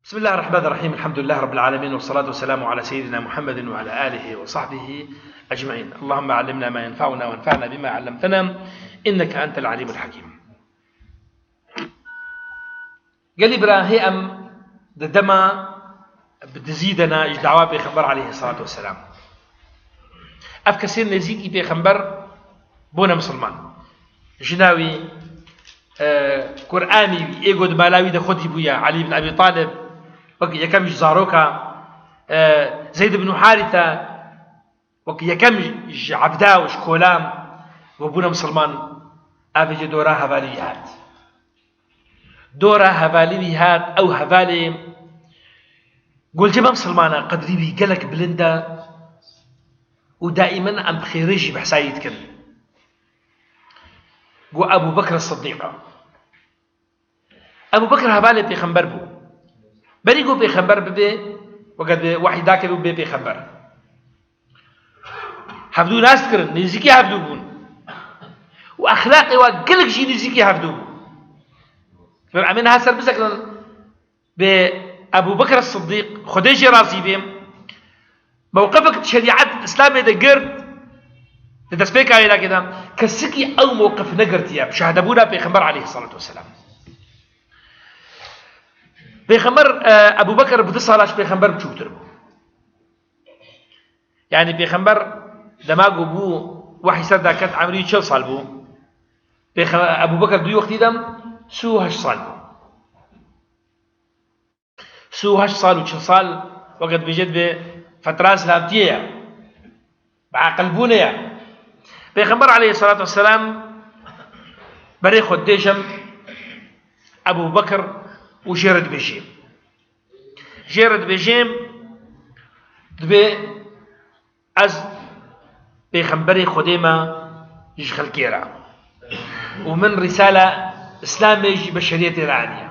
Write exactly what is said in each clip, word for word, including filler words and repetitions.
بسم الله الرحمن الرحيم. الحمد لله رب العالمين، والصلاة والسلام على سيدنا محمد وعلى آله وصحبه أجمعين. اللهم علمنا ما ينفعنا وانفعنا بما علمتنا، إنك أنت العليم الحكيم. Gelî bira, hê em di dema bi dizî de ne ji dawa Pêxember aleyhissalatu vesselam. Ev kesên nêzîkî Pêxember bûne misilman. Jina wî, e, Kur'anî wî, ê ku di mala wî de xwedî bûye, Elî bin Ebî Talib, wek yekem ji zaroka, e, Zeyd bin Harîte, wek yekem ji ebda û ji kolan ku bûne misilman, ev jî dora hevalî wî hat. Dora hevalî wî hat, ew hevalê gulcê me misilmana qedrî wî gelek bilind e û daîmen em bi xêrê jî behsa wî dikin. Got Ebû Bekr Siddîq e. Ebû Bekr hevalê Pêxember bû. Berî ku Pêxember bibe, weke di wehî dakeve û bê Pêxember. Hevdû nas dikirin, nêzîkî hevdû bûn. Û exlaqê wa gelek jî nêzîkî hevdû bû. Em ê niha ser bisekinin bi Ebû Bekr Siddîq, Xwedê jê razî bê. Mewqifek di şerîet Îslamê de girt, di destpêka wênakê de, kesikî ew mewqif negirtiye, bi şehedebûna Pêxember aleyhissalatu vesselam. Pêxember, e, Ebû Bekr bi du sala ji Pêxember biçûktir bû. Yani Pêxember dema ku bû, wehî ser daket, emrî çil sal bû. Pêxe-, Ebû Bekr dû wextî de sî û heşt sal bû. Sî û heşt sal û çil sal, weke dibêje, dibê fetra silavtiyê ye. Bi aqilbûnê ye. Pêxember aleyhissalatu vesselam berê xwe didê cem Ebû Bekr û jê re dibêjê. Jê re dibêjê, dibê ez pêxemberê Xwedê me ji xelkê re. Û min rîsala Îslamê jî beşeriyetê re aniye.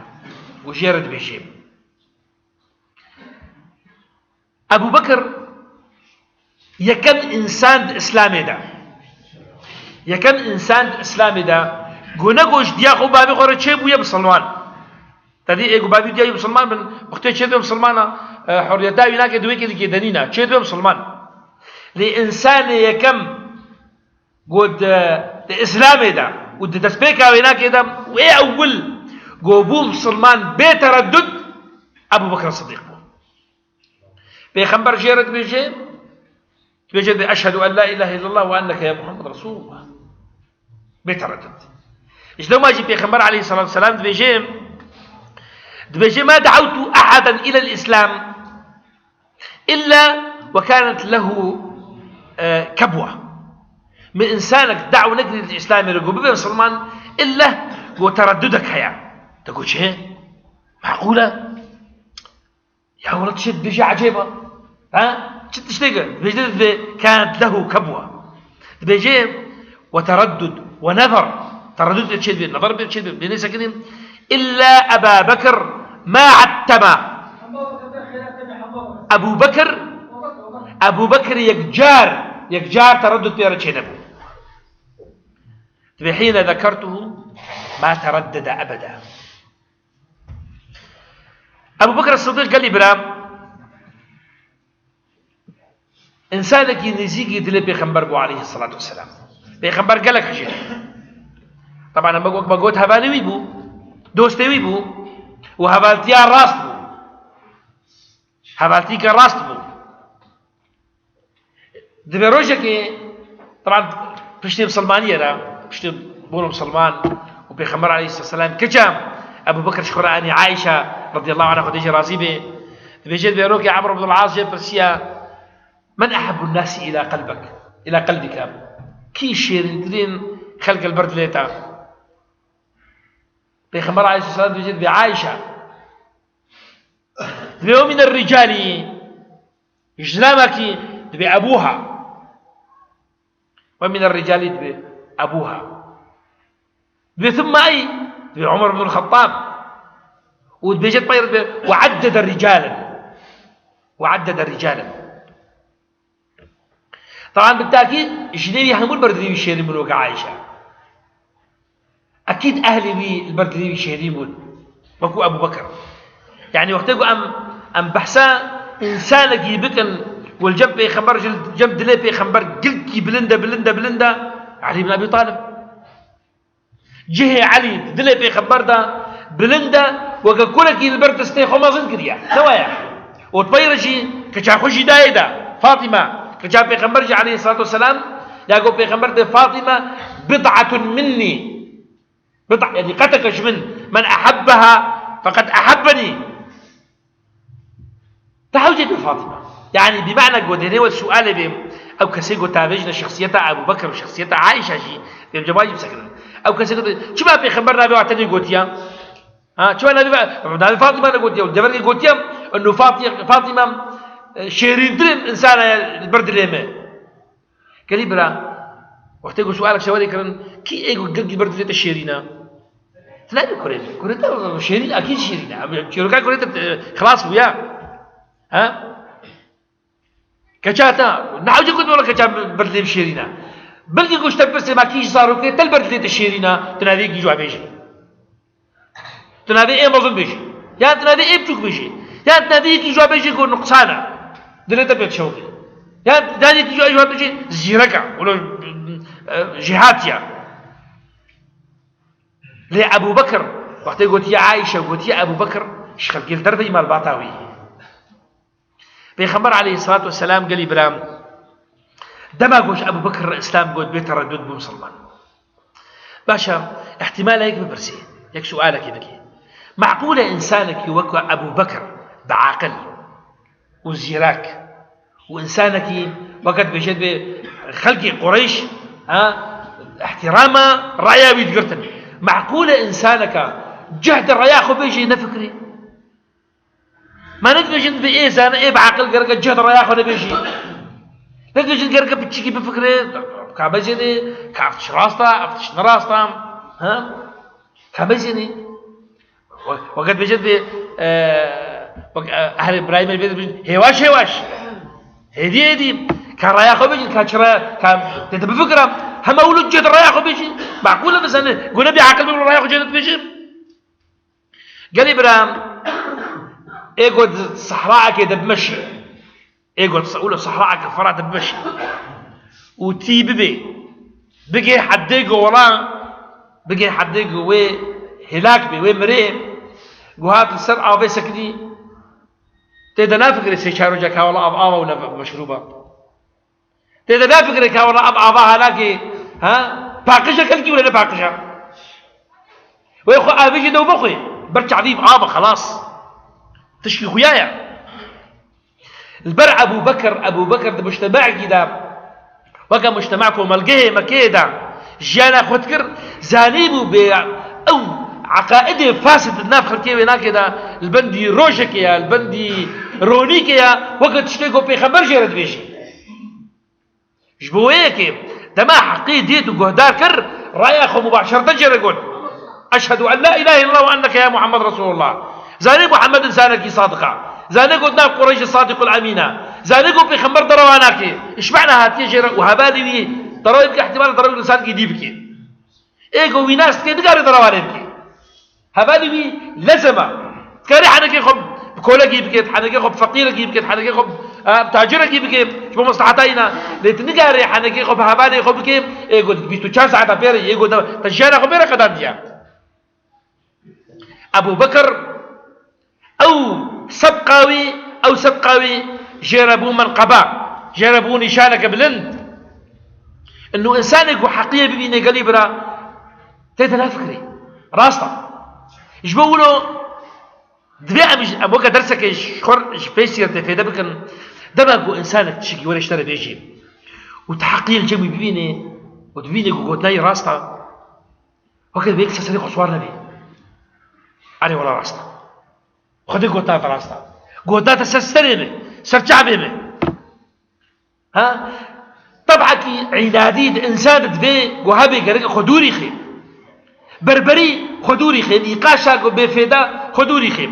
Û jê re dibêjê. Ebû Bekir yekem însan di Îslamê de. Yekem însan di Îslamê de. Ku ne ku ji diya xwe û bavê xwe re çêbûye misilman. Te dî ê ku bavê diya wî misilman bin, wextê çêdibe misilmana, e, hurriyeta wî nake di wê kêlîkê de nîne. Çêdibe misilman. Lê însanê yekem ku di, di Îslamê de û di destpêka wênakê de û ê ewil ku bû misilman bê tereddud, Ebû Bekir Sidîq bû. Pêxember jê re dibêje, dibêje de, "Eşhedû en la ilahe illallah ve enneke ya Muhammed Resulullah." Bê tereddud. Ji dema jî Pêxember aleyhissalatu vesselam dibêje, dibêje, "Ma da'awtu ahaden ilel Islam illa ve kanet lehu, e, kebwa." Min însanek daw nekirî li Îslamê re ku bibe misilman, illa ku tereddudek heye. Te got, "Çi? Meqûl e?" Ya wele tiştê dibêje ecêb e. Ha? Çi tiştê ki? Dibêje dibê kânet lehu kebwa. Dibêje ve tereddud ve nezer. Tereddud bê çê dibê, nezer bê çê dibê. Bê neyse kidim. İlla Eba Bekir ma attema. Ebu Bekir, Ebu Bekir yek car, yek car tereddud pê re çê nebû. Dibê hîne zekertuhu ma tereddede ebeda. Ebu Bekir Sidîq gelî bira, însanekî nêzîkî dilê Pêxember bû aleyhissalatu vesselam. Pêxember gelek hejê. Teban em wek me got hevalê wî bû, dostê wî bû û hevaltiya rast bû. Hevaltîke rast bû. Dibê rojekê, teban piştê misilmaniyê re, piştê bûn misilman û Pêxember aleyhisselam kiça Ebu Bekir ji xwe re anî Aîşe radiyallahu anha Xwedê jê razî bê. Dibêje dibê rokê Amr ibn al-As jê pirsiya, "Men ehabbun nasi ila qelbek, ila qelbike?" Kî şêrîntirîn xelk li ber dilê te? Pêxember aleyhisselam dibêje dibê Aîşe. Dibê o mîne ricalî. Ji zilamekî dibê ebuha. Ve mîne ricalî dibê ebuha. Dibê thumma ey? Dibê Umar ibn Xettab. Û dibêje pey re dibê ve eddede ricalen. Ve eddede ricalen. Teban bi takîd jinê wî hemû li ber dilê wî şêrîn bûn weke Aîşe. Ekîd ehlê wî li ber dilê wî şêrîn bûn. Wekû Ebu Bekir. Yani wextê ku em, em behsa însanekî bikin, û li cem pêxember, ji cem dilê pêxember gilkî bilind e, bilind e, bilind e, Elî bin Ebî Talib. Cihê Elî di dilê pêxember de bilind e, weke kurekî li ber destê xwe mezin kiriye. Ne waya? Û di pey re jî keça xwe jî dayê de, Fatîme, keça pêxember jî aleyhissalatu vesselam, ya got pêxember dê Fatîme bid'atun minnî. Bid'a, yani qeteke ji min, "Men ehebbeha feqed ehebbenî." Te hewcê bi Fatîme. Yani bi mane ku dêne we sualê bê, ew kesê ku tabêjine şexsiyeta Ebu Bekir û şexsiyeta Aîşa jî, bê cevabî bisekirin. Ew kesê ku, çima pêxember navê wa tenê gotiya? Ha, çima navê, navê Fatîme ne gotiya? Deverê gotiya, eno Fatî-, Fatîme, e, şêrîntirîn insana li ber dilê me. Gelî bira, wextê ku sualek şewerê kirin, kî ê ku gilkî ber dilê te şêrîn e? Tune bi kurê, kurê te şêrîn, akî şêrîn e. Em çîroka kurê te, e, xilas bû ya. Ha? Keça te, ne hewce ku wela keça ber dilê şêrîn e. Belkî ku ji te pirsê ma kî ji zarokê te li ber dilê te şêrîn e, tu navê yekî ji wan bêjî. Tu navê ê mezin bêjî. Yan tu navê ê biçûk bêjî. Yan tu navê yekî ji wan bêjî ku nuqsan e. Dilê te pê dişewqî. Yan tu navê yekî ji wan bêjî zîrek e. Wilo, e, jêhatî ye. Lê Ebû Bekir, wextê gotiye Aîşe, gotiye Ebû Bekir, ji xelkê li derveyî malbata wî. Pêxember aleyhissalatu vesselam gelî bira, dema got ji Ebu Bekir re Îslam got bê tereddud bû misilman. Baş e, îhtîmal e yek bipirsî, yek sualekê bikî. Meqûl e însanekî wek Ebu Bekir bi aqil û zîrak û însanekî weke dibêje dibê xelkê Qureyş, ha, îhtîrama raya wî digirtin. Meqûl e însaneka cih di raya xwe bêjê nefikirê? Ma nedibêjin bi ê zane, ê bi aqil gereke cih di raya xwe nebêjî. Nedibêjin gereke piçikî bifikire, ka mezênê, ka ev tişt rast e, ev tişt ne rast e. Ha? Ka mezênê. We-, weke dibêjin bi, e, wek, e, ehlê birayê me dibêjin, hêwaş, hêwaş. Hêdî, hêdî. Ka raya xwe bêjin, ka çi raya, ka tê de bifikire. Hema wilo cih di raya xwe bêjî. Meqûl e bizane, gune bê aqil bê wilo raya xwe cih de dibêjî. Gelî bira, ê got sehraekê de bimeşî. Ê got se-, wilo sehraekê fira de bimeşî. Û tî bibê. Bigê heddê ku wela, bigê heddê ku wê hêlak bê, wê mirê. Ku hat li ser avê sekinî. Tê de nafikirê sê çar roja ka wela av ava û ne meşrûb e. Tê de nafikirê ka wela ev ava halakê, ha? Paqij e kelkî wele ne paqij e. Wê xwe avê jî dew bixwe. Ber çavî av e, xelas. Tişkî xuya ye. Li ber Ebû Bekir, Ebû Bekir di mujtemaekî de, weke mujtema komelgehê Mekeyê de jiyana xwe dikir, zanîbû bê ew eqaidê fasid di nav xelkê wê nakê de, li bendî rojekê ye, li bendî ronîkê ye, weke tiştê ku pêxember jê re dibêjî. Ji bo wê yekê dema heqê dît û guhdar kir, raya xwe mubaşereten jê re got, "Eşhedû en la ilahe illallah ve enneke ya Muhammed Resulullah." Zanî Muhammed însanekî sadiq e. Zanî got nav Qureyş Sadiqul Emîn e. Zanî got pêxember derewa nake. Îşmehna hatiye jê re û hevalê wî derewê bike, ihtimal derewê însanekî dî bike. Ê ku wî nas dike, nikare derewa lê bike. Hevalê wî lezem e. Dikarê henekê xwe bi kolekî bike, henekê xwe bi feqîrekî bike, henekê xwe bi, e, bi tacirekî bike, ji bo mesleheta wî ne. Lê tu nikarê henekê xwe bi hevalê xwe bike, ê ku bîst û çar saeta pê re, ê ku te, te jiyana xwe pê re qedandiye. Ebû Bekir, ew sebqa wî, ew sebqa wî jê re bû menqeba, jê re bû nîşaneke bilind. Ino însanê ku heqiyê bibîne gelî bira, tê de nafikirê. Rast e. Ji bo wilo divê em ji, em weke dersekê ji xwe ji pê sîretê fêde bikin. Dema ku însanek tiştekî were ji te re bêjî û tu heqiyê li cem wî bibînê û dibînê ku gotina wî rast e, weke divê yek ser serê xwe siwar nebî. Erê wela rast e. Xwedê gotina te rast e. Gotina te ser serê min, ser çavê min. Ha? Teb'ekî înadî di însan de divê ku hebe, gerek xwe dûrî xê. Berberî xwe dûrî xê, nîqaşa ku bêfêda xwe dûrî xê.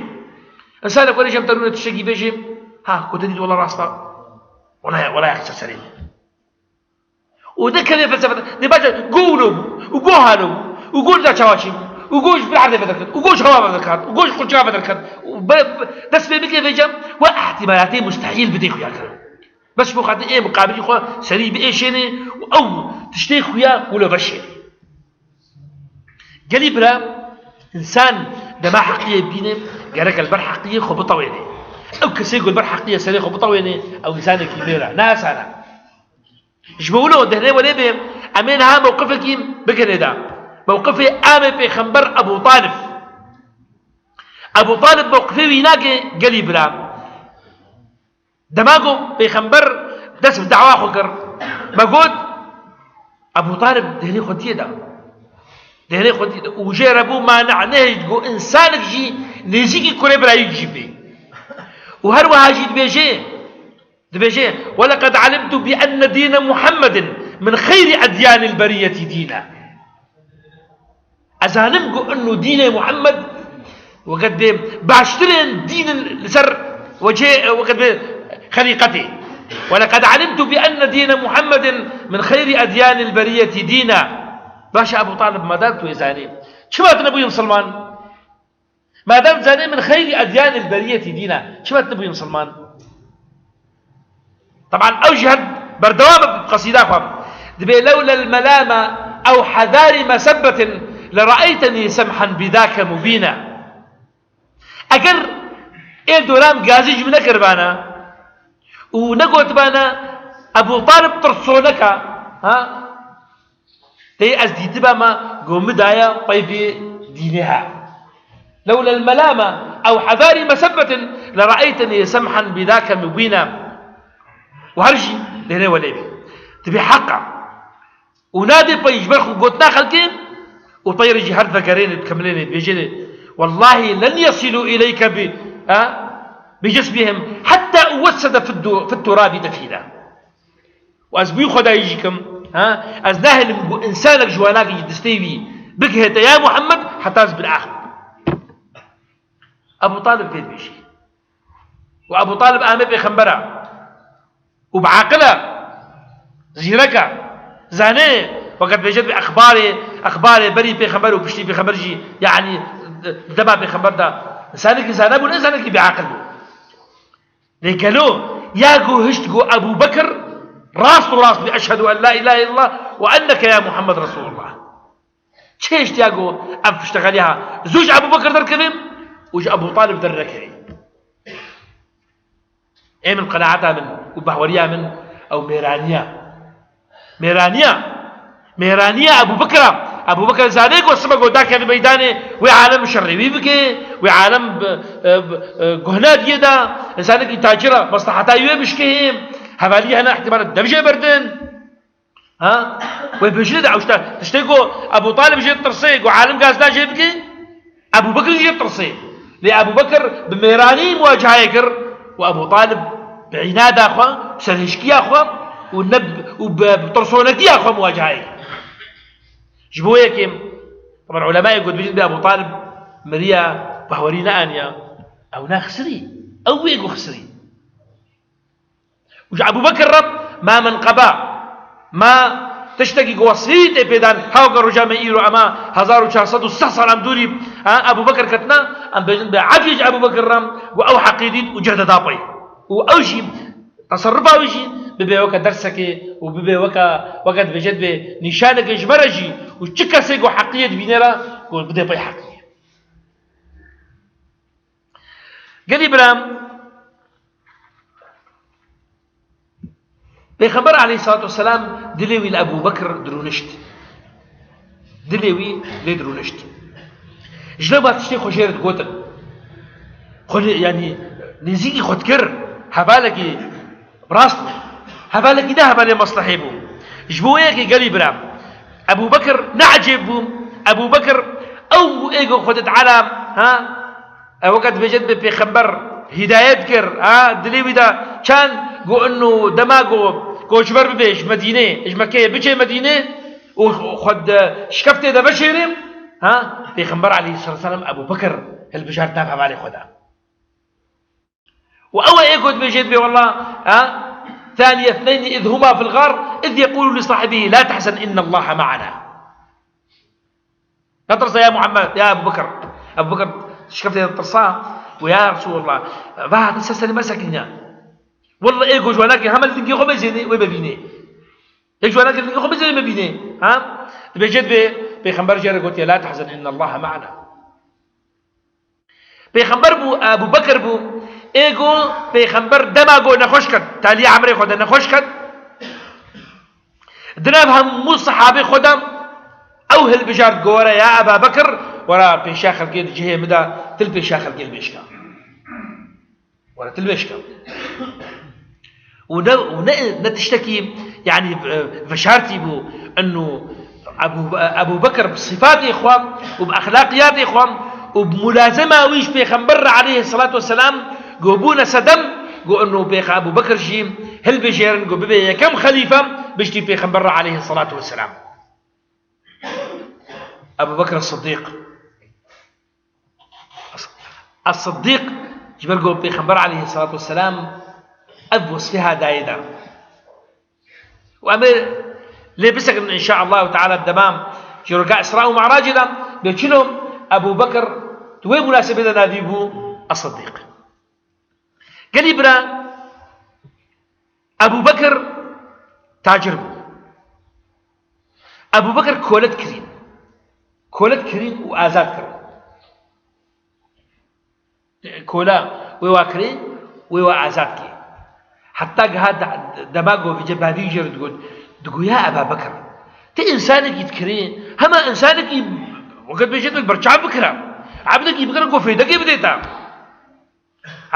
Însanek were ji em derûne tiştekî bêjê, ha, ku te dît wela rast e. Wela, wela yek ser serê min. Û nekeve felsefeta. Dê baş e, go wilo bû, û go halo bû, û go nida çawa çê bû, û goş bir erdê vedirket, û goş hewa vedirket, û goş qunçka vedirket, û be, be, dest pê bike vêcem, we ihtimalatê mustehîl bidê xuya kirin. Bes ji bo xatir ê muqabilî xwe serî biêşênê û ew tiştê xuya wilo veşênê. Gelî bira, însan dema heqiyê bîne, gerek li ber heqiyê xwe bitewêne. Ew kesê ku li ber heqiyê serê xwe bitewêne, ew însanekî mêr e. Ne asan e. Ji bo wilo dehne welê bê, em ê niha mewqifekî bigirê de. Mewqifê amê Pêxember Ebû Talib. Ebû Talib mewqifê wî nake gelî bira. Dema ku Pêxember dest bi dawa xwe kir, me got, Ebû Talib dehne xwe tiyê de. Dehne xwe tiyê de. Û jê re bû mane nehêt ku însanek jî nêzîkî kurê birayî jî bê. Û her wiha jî dibêje, Dibêje, "ولقد علمت بأن دين محمد من خير أديان البرية دينا." Ez zanim ku inu dînê Muhammed wekî bê baştirên dînin li ser wecê, wekî bê xelîqetê. "ولقد علمت بأن دين محمد من خير أديان البرية دينا." Baş e Ebû Talib, madem tu ê zanî, çima tu nebûyî misilman? Madem zanê min xeyrî edyanil beriyetî dîna, çima tu nibûyî misilman? Teban ew jî her berdewam bi qesîda xwe. Dibê, "Lewlel melame ew hezarî mesebbetin lera'eytenî semhen bidake mubîne." Eger ê doram gazî ji min nekiribana û negotibana, Ebû Talib tirsoneka, ha? Tê ez dîtibama ku min daye peyvê dînê he. Lewlel melame ew hezarî mesebbetin lera'eytenî semhen bidake mubîne. Û her jî dêrê welê bî. Dibê heq e. Û nadê pey ji ber xwe gotina xelkê û pey re jî her vegerêne dikemilêne dibêjêne, "Wellahî len yesilû îleyke bi, ha? Bi cismihim hetta uwessede fit du-, fit turabî defîne." Û ez bûyî Xwedayî jî kim, ha? Ez nahêlim ku însanek ji wanakî ji distê wî bigihête ya Muhammed heta ez bin ax bim. Ebû Talib vê dibêjî. Û Ebû Talib amê pêxembera. Û bi aqil e. Zîrek e. Zanê, weke dibêje bi exbarê, exbarê berî pêxember û piştî pêxember jî, yanî, di dema pêxember de. Însanekî zane bû, ne însanekî bêaqil bû. Lê gelo ya ku hişt ku Ebû Bekir rast û rast bî, "Eşhedû en la ilahe illallah ve enneke ya Muhammed Resulullah." Çi hişt ya ku ev piştexeliya zû ji Ebû Bekir derkeve û ji Ebû Talib dernekeve? Ê min, qenaeta min û bahweriya min ew mêraniya. Mêraniya. Mêraniya Ebû Bekir e. Ebû Bekir zanê ku sibe ku dakeve meydanê wê alem şerê wî bike, wê alem bi, e, bi, e, guhna diyê de, însanekî tacir e, mesleheta wê bişkihê, hevalî hene ihtimal e dev jê berdin. Ha? Wê bêjine de ew tişta, tiştê ku Ebû Talib jê tirsê, ku alim gazda jê bike, Ebû Bekir jê tirsê. Lê Ebû Bekir bi mêranî muwacehayê kir û Ebû Talib bi înada xwe, bi serhişkiya xwe û ne bi, û bi, bi tirsonekiya xwe muwacehayê kir. Ji bo yekê, teban ulemayê got, bêjin bê Ebû Talib miriya, bahwerî neaniya, ew nexisirî. Ew wê ku xisirî. Û ji Ebû Bekir re ma menqeba, ma tiştekî ku wesîtê pê dan, hewke roja me îro ema hezar û çar sed û sih sal em dûrî, ha, Ebû Bekir ketina, em bêjin bi efî ji Ebû Bekir re, ku ew heqî dît û cih de da pey. Û ew jî, teserrufa wî jî bibe weke dersekê û bibe weke, weke dibêje dibe nîşanekê ji me re jî û çi kesê ku heqiyê dibîne re, ku bide pey heqiyê. Gelî bira, Pêxember aleyhissalatu vesselam dilê wî li Ebû Bekir dirûnişt. Dilê wî lê dirûnişt. Ji leba tiştê xwe jê re digotin. Xwe lê, yanî, nêzîkî xwe dikir, hevalekî Rast bû. Hevalekî ne hevalê meslehê bû. Ji bo yekê gelî bira. Ebû Bekir ne ecêb bû. Ebû Bekir ew bû ê ku Xwedê Teala, ha? Ew weke dibêje dibe pêxember hîdayet kir, ha? Dilê wî de çend ku inu dema ku koçber bibe ji Medînê, ji Mekkeyê biçe Medînê û xwe di şikeftê de veşêrê, ha? Pêxember aleyhisselatu vesselam Ebû Bekir hilbijart nav hevalê xwe de. Û ew ê ku dibêje dibe, wallah, ha? ثاني اثنين إذ هما في الغار إذ يقول لصاحبه لا تحزن إن الله معنا. Netirse ya Muhammed, ya Ebu Bekir. Ebu Bekir şikefte tirsa û ya Resulallah, va hate ser serê me sekiniya. Wallah ê ku ji we nake hema li dingê xwe bêjênê, wê bibînê. Ê ji we nake li dingê xwe bêjênê, wê bibînê. Ha? Dibêje divê Pêxember jê re gotiye, "La tehzen innallaha ma'ana." Pêxember bû, Ebu Bekir bû. Ê ku Pêxember dema ku nexweş ket, taliya emrê xwe de nexweş ket, di nav hemû sehabê xwe de ew hilbijart ku were ya Eba Bekir, were pêşiya xelkê di cihê min de, tu li pêşiya xelkê hilbêj ke. Were tu hilbêj ke. Û ne, û ne, ne tiştekî, yanî, e, veşartî bû. Eno Ebu, Ebu Bekir bi sifatê xwe û bi exlaqiyatê xwe û bi mulazema wî ji Pêxember re aleyhisselatu vesselam, ku bûne sedem, ku eno Pêx-, Ebu Bekir jî hilbijêrin ku bibe yekem xelîfe piştî Pêxember re aleyhisselatu vesselam. Ebu Bekir Siddiq. Es-, Es-Siddiq, ji ber ku Pêxember aleyhisselatu vesselam ev wesfê ha dayê de. Û em ê lê bisekinin înşaallahu teala dema çîroka Îsra û Mi'racê de, bê çilo Ebu Bekir di wê munasebê de navî bû Es-Siddiq. Gelî bira, Ebu Bekir tacir bû. Ebu Bekir kole dikirîn. Kole dikirîn û azad kirin. Kola wê wa kirê, wê wa azad kê. Heta giha de-, dema ku vêce bavî jê re digot, digoya Eba Bekir, ti însanekî dikirê, hema însanekî wekî bêje tu berçav bikira. Ebdekî bikira ku fêdekê bidê te.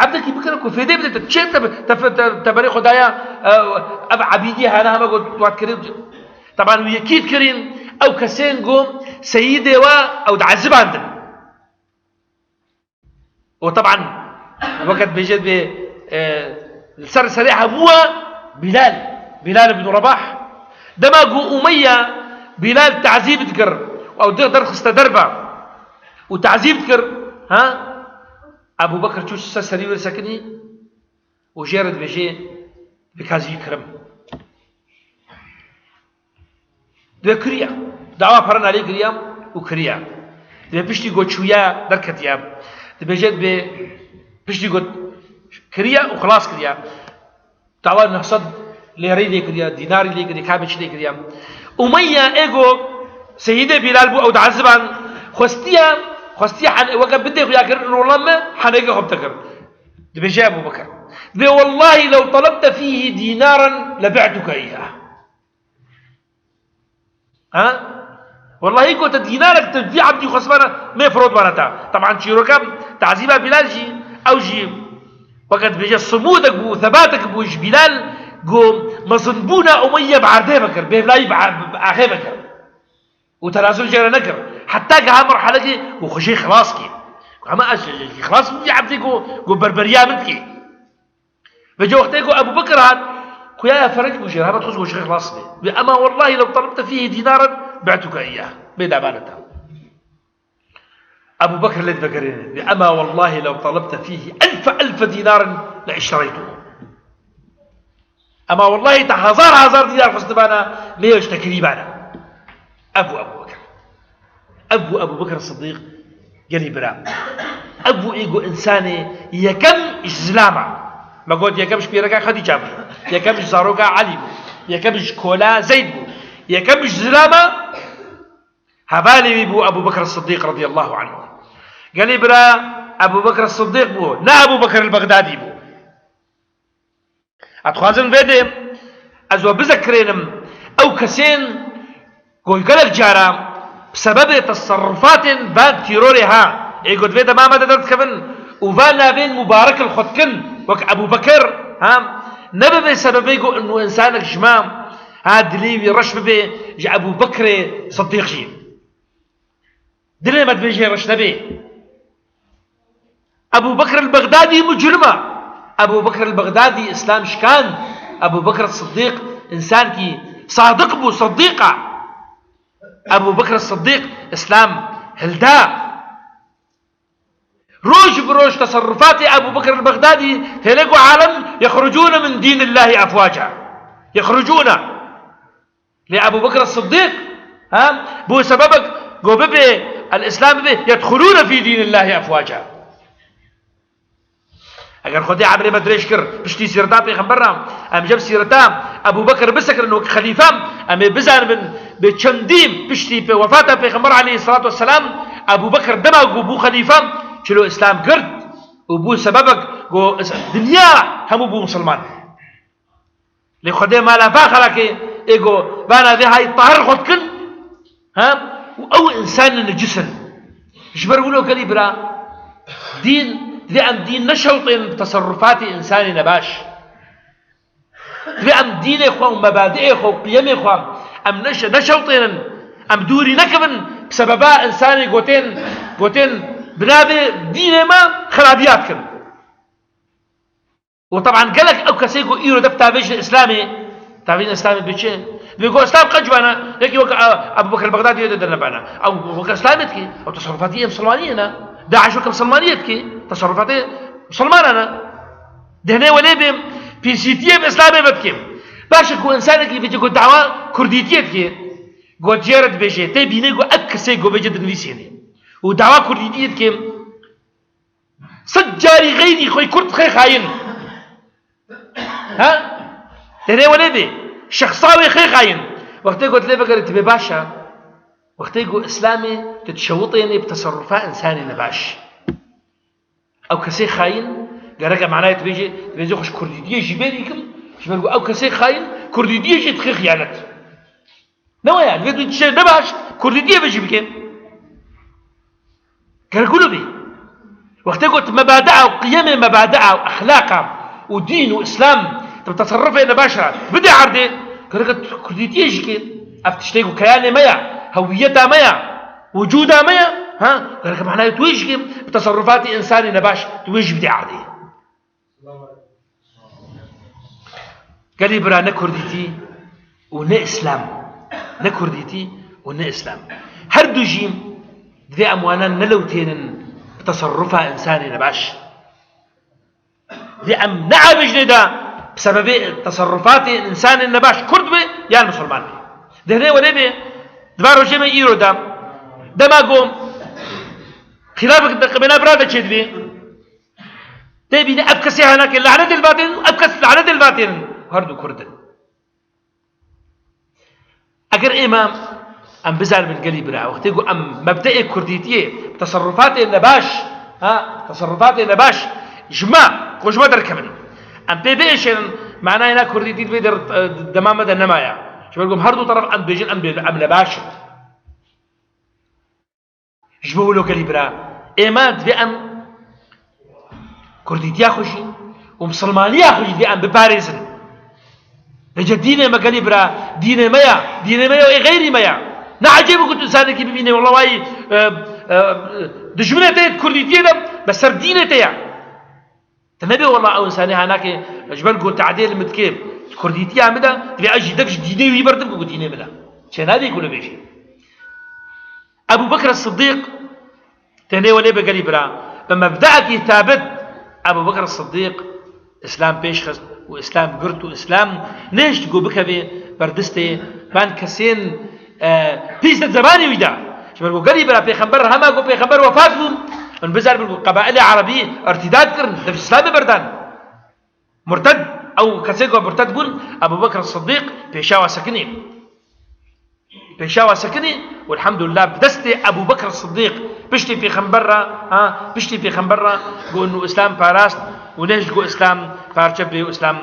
Ebdekî bikira ku fêdê bidê te. Çê te, te, te, te berê xwe daya, e, ev ebîdiyê hene hema ku tu hat kirê. Teban wî yekî dikirîn, ew kesên ku seyîdê we ew diezibandin. Û teban, weke dibêje divê, e, li ser serê hemû we Bilal, Bilal ibn Rebah. Dema ku Umeyye Bilal tazîb dikir, ew der-, derxiste derve û tazîb dikir, ha? Ebu Bekir çû ser serî wê sekinî û jê re dibêje, "Divê ka ez wî kirim." Divê kiriya. Dawa pere nalê kiriya û kiriya. Divê piştî ku çûya derketiya. Dibêje divê piştî ku kiriya û xilas kiriya. Dawa neh sed lêreyî lê kiriya, dînarî lê kiriya, ka bê çi lê kiriya. Umeyye ê ku seyîdê Bilal bû, ew dieziband, xwestiya, xwestiya hen-, weke bindê xwe ya kirin, rolan me, henêkê xwe bide kir. Dibêje Ebu Bekir. Divê, "Wellahî lew talebte fîhî dînaran lebi'tuke îyah." Ha? Wellahî ku te dînarek tu vî Ebdî Xwesmana me firotmana te. Teban çîroka tazîba Bilal jî, ew jî weke dibêje simûdek bû, sebatek bû ji Bilal, ku mezinbûna Umeyye bi erdê vekir, bêvlayî bi, bi axê vekir. Û tenazul jê re nekir. Heta giha merhelekê ku xwe jê xilas kê. Ku hema ez jê xilas bûm vî Ebdî ku, ku berberiya min dikê. Vêca wextê ku Ebu Bekir hat, xuya ya ferekî ku jê re hema dixwest ku ji xwe xilas be. Ve ema wellahî lew talebte fîhî dînaran bi'tuke îyah. Bê dabane te. Ebu Bekir lê divegerêne. Ve ema wellahî lew talebte fîhî elfe elfe dînaran le iştereytuhu. Ema wellahî te hazar hazar dînar xwestibana, me ew ji te kirîbana. Ev bû Ebu Bekir. Ev bû Ebu Bekir Sidîq, gelî bira. Ev bû ê ku însanê yekem ji zilama. Me got yekem ji pîreka Xedîca bû. Yekem ji zaroka Elî bû. Yekem ji kola Zeyd bû. Yekem ji zilama hevalê wî bû Ebu Bekir Sidîq radiyallahu anhu. Gelî bira Ebu Bekir Sidîq bû, ne Ebu Bekir el-Bexdadî bû. Ez dixwazim vê dê ez we bizekirenim, ew kesên ku gelek cara bi sebebê teserrufatên van tîrorê ha, ê ku di vê dema me de derdikevin û van navên mubarek li xwe dikin, wek Ebû Bekir, ha, nebe vê sebebê ku inu însanek ji me, ha, dilê wî reş bibe ji Ebû Bekrê Sidîq jî. Dilê me dibêje reş nebê. Ebû Bekr el-Bexdadî mucrima. Ebû Bekr el-Bexdadî Îslam şikan. Ebû Bekr Sidîq însankî sadiq bû, sidîqa. Ebû Bekr Sidîq Îslam hilda. Roj bi roj teserrufatê Ebû Bekr el-Bexdadî têne ku alem yexrucûne min dînillahî efwaca. Yexrucûne. Lê Ebû Bekr Sidîq, ha, bû sebebek ku bibê El-Îslam bê, yedxulûne fî dînillâhi efwâca. Eger Xwedê emrê me dirêj kir, piştî sîreta pêxember re, em jê bi sîreta Ebû Bekir bisekirin wek xelîfe, em ê bizanibin, bi çendî piştî pê wefata pêxember aleyhisselatu vesselam, Ebû Bekir dema ku bû xelîfe, çilo Îslam girt û bû sebebek ku is-, dinya hemû bû misilman. Lê Xwedê mala va xelakê ê go vana vê hay tahir xwe dikin, ha? Û ew însanên necis in. Ji ber wilo gelî bira, dîn, divê em dîn neşewtên bi teserrufatê însanê nebaş. Divê em dînê xwe û mebadiê xwe û qiyemê xwe em neşe-, neşewtênin, em dûrî nekevin bi sebeba însanê gotên, gotên bi navê dînê me xerabiyat kin. Û teban gelek ew kesê ku îro def tavêjin Îslamê, tavêjin Îslamê bi çi? Divê ku Îslam qenc bana, yekî wek, a, Ebû Bekir Bexdadî de dernebana. Ew wek Îslamê dikî, ew teserrufatî yê misilmaniyê ne. DAIŞ wek misilmaniyê dikî, teserrufatê misilmanan e. Dehnê welê bê, pîsîtiyê bi Îslamê vedikê. Baş e ku însanekî vêce ku dawa kurdîtiyê dikê, ku ciyê re dibêje, tê bînê ku ev kesê ku vêce dinivîsênê. Û dawa kurdîtiyê dikê, Sed carî xeyrî xwe kurd xê xayin. Ha? Tenê welê bê. Şexsa wê xê xayin. Wextê got lê vegerê tibê baş e. Wextê got Îslamê tu dişewitênê bi teserrufa însanê nebaş. Ew kesê xayin, gereke manayê tu bêjê, tu bêjê xwe ji kurdîtiyê jî bêrî kim, ji ber ku ew kesê xayin, kurdîtiyê jî dixê xiyanet. Ne waya, divê tu tiştê nebaş, kurdîtiyê ve jî bike. Gerek wilo bî. Wextê got mebadea û qiyemê mebadea û exlaqa û dîn û Îslam, tu bi teserrufê nebaş re bidê erdê, gerek tu kurdîtiyê jî ke. Ev tiştê ku keyanê me ya, hewiyeta me ya, wicûda me ya, ha? Gerek manayê tu wê jî ke, bi teserrufatê însanê nebaş, tu wê jî bidê erdê. Gelî bira ne kurdîtî û ne Îslam. Ne kurdîtî û ne Îslam. Her du jî divê em wana nelewtênin bi teserrufa însanê nebaş. Divê em neavêjinê de bi sebebê teserrufatê însanê nebaş kurd be yan misilman be. Dehnê welê bê, di van rojê me îro de, dema ku xîlafek di qibêla bira de çêdibê, Tê bîne ev kesê henakê lanet li vatên, ev kes lanet li vatên. Her du kurd in. Eger êma em bizanibin gelî bira, wextê ku em mebdeê kurdîtiyê, teserrufatê nebaş, ha, teserrufatê nebaş, ji me, ku ji me derkevin. Em pê biêşênin, manayê na kurdîtî divê der, dema me de nemaye. Ji ber ku em her du teref em dibêjin, em bê, em nebaş in. Ji bo wilo gelî bira, ême divê em kurdîtiya xwe jî û misilmaniya xwe jî divê em biparêzin. Vêce dînê me gelî bira, dînê me ya, dînê me ya û ê xeyrî me ya. Ne ecêb e ku tu insanekî bibînê, wela wayî, e, e, dijminê te yê di kurdîtiyê de, be ser dînê te ya. Te nebê wela ew însanê hanakê ji ber ku tehdê li min dikê, kurdîtiya min de, divê ez jî dek ji dînê wî berdim ku dînê min e. Çênabê ku li bêjî. Ebû Bekr Siddîq, tenê welê be gelî bira, bi mebdeekî thabit, Ebû Bekr Siddîq Îslam pêş xist û Îslam girt û Îslam nehişt ku bikevê ber distê van kesên, e, pîs di zemanê wî de. Ji ber ku gelî bira pêxember, hema ku pêxember wefat bû, hûn bizanibin ku qebailê erebî irtîdad kirin, dev ji Îslamê berdan. Murted, ew kesê ku murted bûn, Ebû Bekr Siddîq pêşa wa sekinî. Pêşa wa sekinî û elhamdulillah bi destê Ebû Bekr Siddîq piştî pêxember re, ha, piştî pêxember re ku nû Îslam parast û nehişt ku Îslam parçe bê û Îslam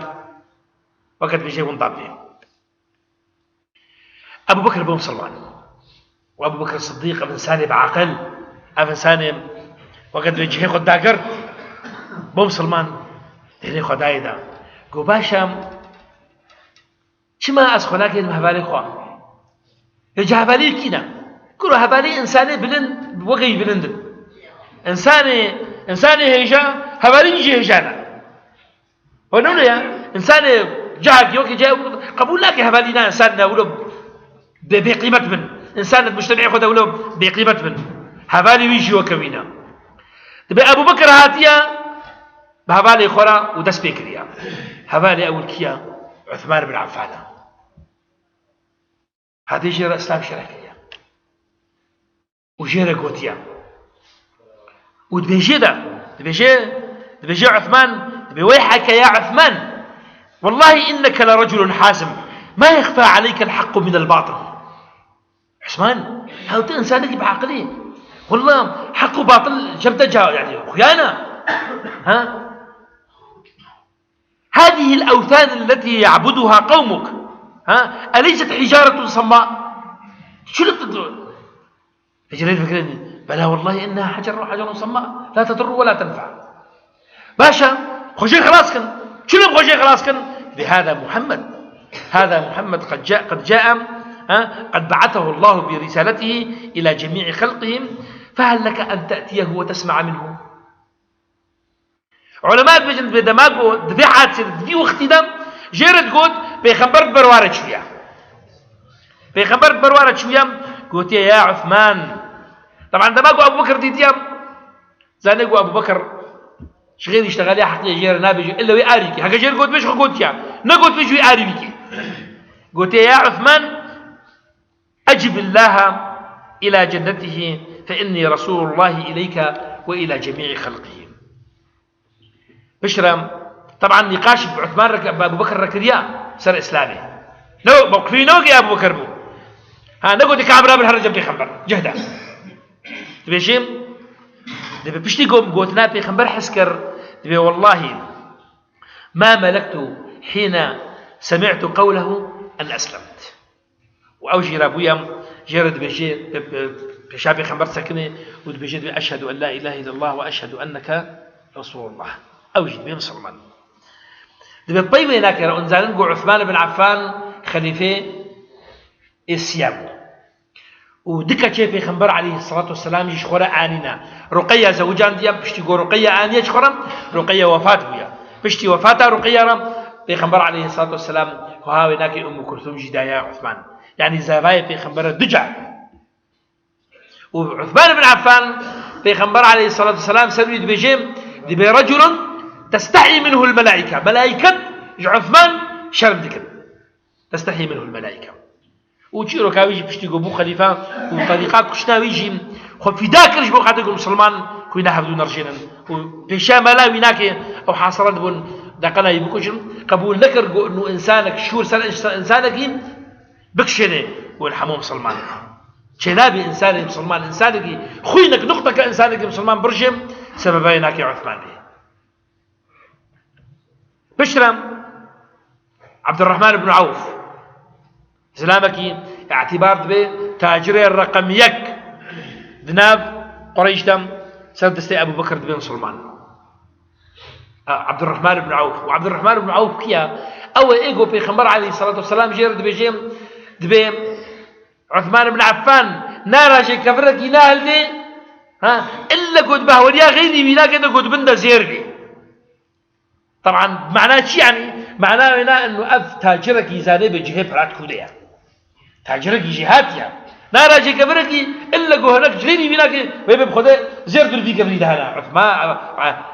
weke dibêje winda bê. Ebû Bekr bû misilman. Û Ebû Bekr Siddîq ev însanê bi aqil, ev însanê weke divê cihê xwe dagirt, bû misilman, dêrê xwe dayê da. Got, baş e, çima ez xwe nakênim hevalê xwe? Vêca hevalî kî ne? Kuro hevalî însanê bilind, wekî bilind in. Însanê, însanê hêja, hevalî jî hêja ne. Û ne wilo ye, însanê cihekî wekî cihê qebûl nake hevalî ne, însan ne wilo bê, bêqîmet bin. Însan di mujtemê xwe de wilo bêqîmet bin. Hevalê wî jî weke wî ne. Dibê Ebû Bekir hatiye, bi hevalê xwe re û dest pê kiriye. Hevalê ewil kî ye? Uthman bin Affan e. Hatiye jê re Îslam şereh kiriye. û jê re gotiye. Û dibêjê de, dibêje, dibêje Uthman, dibê: "Weyheke ya Uthman, wallahi inneke le reculun hazim, ma yexfa aleykel haqqu minel batil." Uthman, hew tu insanekî bi aqilî. Wallah, heq û batil ji te ca, yani, xuyana. Ha? هذه الأوثان التي يعبدها قومك، ها؟ أليست حجارة صماء؟ Çi li tu Hicrê difikirin, بلى والله إنها حجر، حجر صماء، لا تضر ولا تنفع. Baş e, xwe jê xelas kin. Çi li xwe jê xelas kin? بهذا محمد، هذا محمد قد جاء، قد جاء، ها؟ قد بعثه الله برسالته إلى جميع خلقهم، فهل لك أن تأتيه وتسمع منه؟ Ulema dibêjin, dibê dema ku di vê hadisê de, di vî wextî de jê re digot, Pêxember di berwa re çûye. Pêxember di berwa re çûye, gotiye: "Ya Uthman." Teban dema ku Ebu Bekir dîtiye, zanê ku Ebu Bekir ji xêrî îştexaliya heqî ye, jê re nabêje, illa wê arî bike. Heke jê re gotibê, ji xwe gotiye. Negotibê, ji wê arî bike. Gotiye: "Ya Uthman, أجب الله إلى جنته فإني رسول الله إليك وإلى جميع خلقه." Piştre, teban nîqaş bi Uthman re, bi Ebu Bekir re kiriya ser Îslamê. Ne, mewqifî ne wekî Ebu Bekir bû. Ha, ne gotiye Ka'b re bin here cem Pêxember. Cihda. Dibêjim, dibê piştî gom gotina Pêxember hez kir, dibê: "Wellahî, ma melektu hîne semî'tu qewlehu en eslemt." Û ew jî re bûye, jê re dibêje, pe-, pe-, pêşa Pêxember sekine û dibêje, dibê: "Eşhedû en la îlahe illallah ve eşhedû enneke Resûlullah." Ew jî dibê misilman. Dibê pey wê nake re, hûn zanin ku Uthman ibn Affan xelîfê ê siyam bû. Û du keçê Pêxember aleyhisselatu vesselam jî ji xwe re anîne. Ruqeyya zewicandiye, piştî ku Ruqeyya aniye ji xwe re, Ruqeyya wefat bûye. Piştî wefata Ruqeyya re, Pêxember aleyhisselatu vesselam wiha wê nake Ummu Kulthum jî daye Uthman. Yanî zavayê Pêxember re du car. Û Uthman ibn Affan, Pêxember aleyhisselatu vesselam ser wî dibêje, dibê: "Reculun testehî minhul melaîke." Melaîket ji Uthman şerm dikin. Testehî minhul melaîke. Û çîroka wî jî piştî ku bû xelîfe û terîqa kuştina wî jî xwe fîda kir ji bo xatir ku misilman xwîna hevdû nerjênin. Û pêşiya mala wî nake ew hasara dibûn deqena wî bikujin. Qebûl nekir ku nû însanek şûr ser însa-, însanekî bikişêne û hemû misilman. Çênabî însanê misilman, însanekî xwînek, nuqteke însanekî misilman birjê, sebebê nake Uthman bê. Piştre Abdurrahman ibn Awf, zilamekî îtîbar dibe tacirê reqem yek di nav Qureyş de, ser destê Ebu Bekir dibe misilman. A, Abdurrahman ibn Awf. Û Abdurrahman ibn Awf kî ye? Ew ê ku Pêxember aleyhisselatu vesselam jê re dibêje, dibê Uthman ibn Affan nara jê kevirekî nahildê, ha, ille ku di behweriya xeyrî wî nake de ku di bin de zêr bî. Teban, mana çi yanî? Mana wê ne, inu ev tacirekî zanê bi cihê pira kûde ye. Tacirekî jêhatî ye. Nara jê kevirekî, ille ku hinek ji xeyrî wî nake, wê bi xwe de zêr dur vî kevirî de hene. Uthman,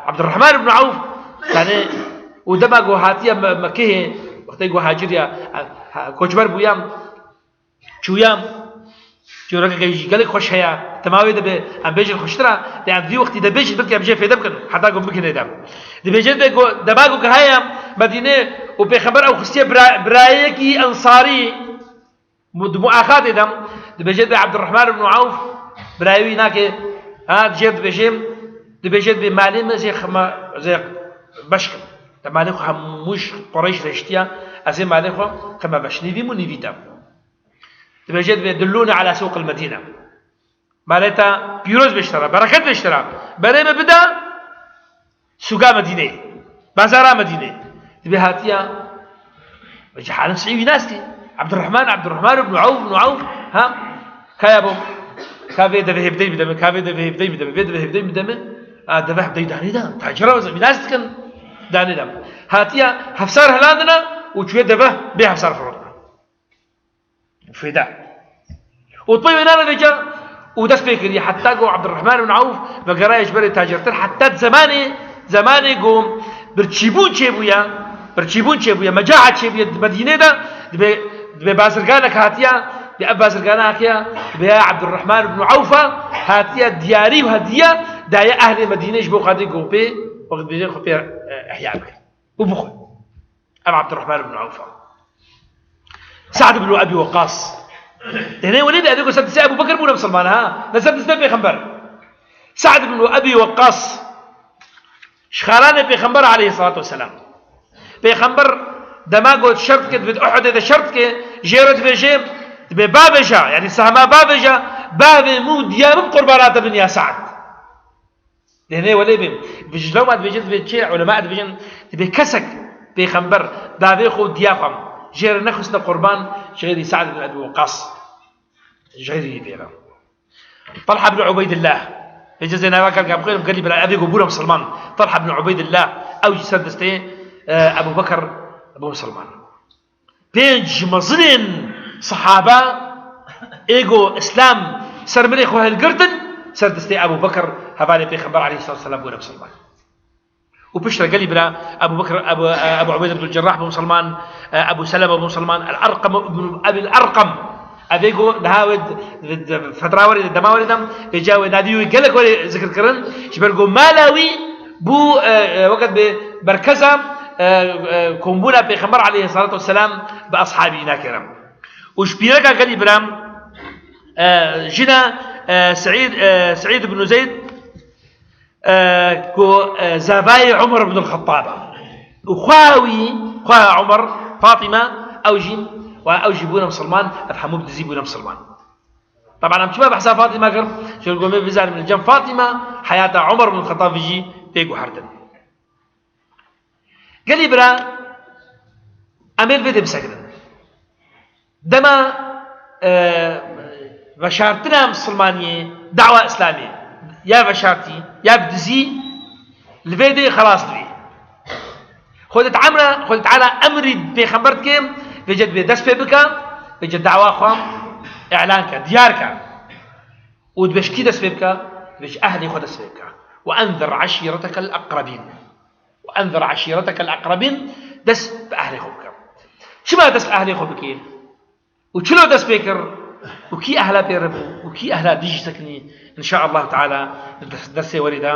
Abdurrahman ibn Awf, zanê, û dema ku hatiye Me-, Mekehê, wextê ku hacir ya, ha, ha, koçber bûye, Çûyam, çîrokeke jî gelek xweş heye. Dema wê dibe, em bêjin xweştir e, lê em vî wextî de bêjin, belkî em jê fêde bikin, heta ku bigihine de. Dibêje de ku, dema ku gihaye Medîne û Pêxember ew xistiye bira-, birayekî Ensarî, mu-, di muaxatê de, dibêje de Abdurrahman ibn Awf, birayê wî nake, ha, dijê dibêje, dibêje de malê me zê xima, zê beş kim. De malê xwe hemû ji Qureyş re hiştiye, ez ê malê xwe xima beş, nîvî mu nîvî te. Dibêje, dibê, "Dullûne ala sûqil Medîne." Malê te pîroz bê ji te re, bereket bê ji te re. Berê min bide sûga Medîneyê. Bazara Medîneyê. Dibê hatiye, vêca Halim Sî wî nastî. Abdurrahman, Abdurrahman ibn Awf, ibn Awf, ha? Kaya bo? Ka vê deve hevdey bide min, ka vê deve hevdey bide min, vê deve hevdey bide min. A, deve hevdey danê de. Tacira wî nas dikin. Danê de. Hatiye hefsar hilandine û çûye deve bê hefsar firotine. Fêda. Û pey wê nane vêca û dest pê kiriye. Heta ku Abdurrahman ibn Awf vegeraye ji berê tacirtir, heta zemanê, zemanê ku birçîbûn çêbûye, birçîbûn çêbûye, mecaet çêbûye di Medînê de, dibê, dibê bazirganek hatiye, dibê ev bazirgana hatiye, dibê ya Abdurrahman ibn Awfa, Hatiye diyarî û hediye daye ehlê Medînê ji bo xatirê ku pê wextbêjê xwe pê, e, ihya bikin û bixwin. Ev Abdurrahman ibn Awf e. Sa'd ibn Ebi Weqqas. Tenê welê de, ev ku ser destê Ebu Bekir bûne misilman, ha? Ne ser destê Pêxember. Sa'd ibn Ebi Weqqas. Ji xalanê Pêxember aleyhissalatu vesselam. Pêxember dema got şer dike, divê di Uhudê de şer dike, jê re dibêje, dibê bavêja, yanî sehma bavêja, bavê min û diya min qurbana te bin ya Sa'd. Dê ne welê bê. Ji lewma dibêje, dibê çi ulema dibêjin, dibê kesek Pêxember bavê xwe û diya xwe jê re nexistine qurban, ji xêrî Sa'd bin Ebi Weqqas. Ji xêrî vê re. Talha bin Ubeydillah. Vêca zê nava kar kam xêr, gelî bira, evê ku bûne misilman. Talha bin Ubeydillah, ew jî ser destê, e, Ebu Bekir bû misilman. Pênc ji mezinên sehaba ê ku Îslam ser milê xwe hilgirtin, ser destê Ebu Bekir, hevalê Pêxember aleyhissalatu vesselam bûne misilman. Û piştre gelî bira, Ebu Bekir, Ebu, Ebu Ubeyde bin Cerrah bû misilman, Ebu Seleme bû misilman, El-Erqam ibn Ebil Erqam. Evê ku niha wê d-, d-, d-, fetra werê de, dema werê de, vêca wê nadî wê gelek werê zikir kirin, ji ber ku mala wî bû, e, e, wekî bê merkeza, e, e, kombûna Pêxember aleyhissalatu vesselam bi ashabî nakere. Û ji pîreka gelî bira, e, jina, e, Seîd, e, Seîd ibn Zeyd, e, ku, e, zavayê Umar ibn al-Xettab e. Û xweha wî, xweha Umar, Fatima, ew jî, wa ew jî bûne misilman, ev hemû bi dizî bûne misilman. Taban em çima behsa Fatima kir? Ji ber ku em ê bizanin li cem Fatima heyata Umar ibn al-Xettab jî tê guhertin. Gelî bira, em ê li vê dê bisekinin. Dema, e, veşartina misilmaniyê, dawa Îslamê, ya veşartî, ya bi dizî, li vê dê xelas dibê. Xwedê Teala, Xwedê Teala emrî pêxember dike, vêce dibê dest pê bike, vêce dawa xwe îlan ke, diyar ke. Û dibê ji kî dest pê bike? Dibê ji ehlê xwe dest pê bike. Ve enzir eşîretekel eqrebîn. Ve enzir eşîretekel eqrebîn, dest bi ehlê xwe bike. Çima dest bi ehlê xwe bike? Û çilo dest pê kir? Û kî ehla pê re bû? Û kî ehla dijî sekinî? Înşaallah Teala di dersê werî de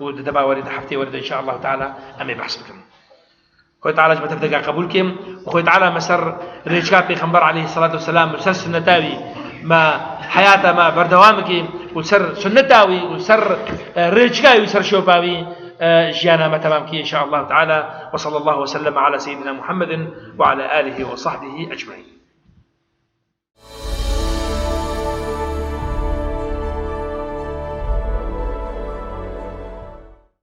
û di dema werî de, heftê werî de înşaallah Teala em ê behs bikin. Xwedê Teala ji me tev deka qebûl kê. Û Xwedê Teala me ser rêçka Pêxember aleyhissalatu vesselam û ser sunneta wî me heyata me berdewam bike û ser sunneta wî û ser, e, rêçka wî, ser şopa wî, e, jiyana me temam kê, înşaallah Teala. Ve sallallahu ve sellem ala seyyidina Muhammedin ve ala alihi ve sahbihi ecmaîn.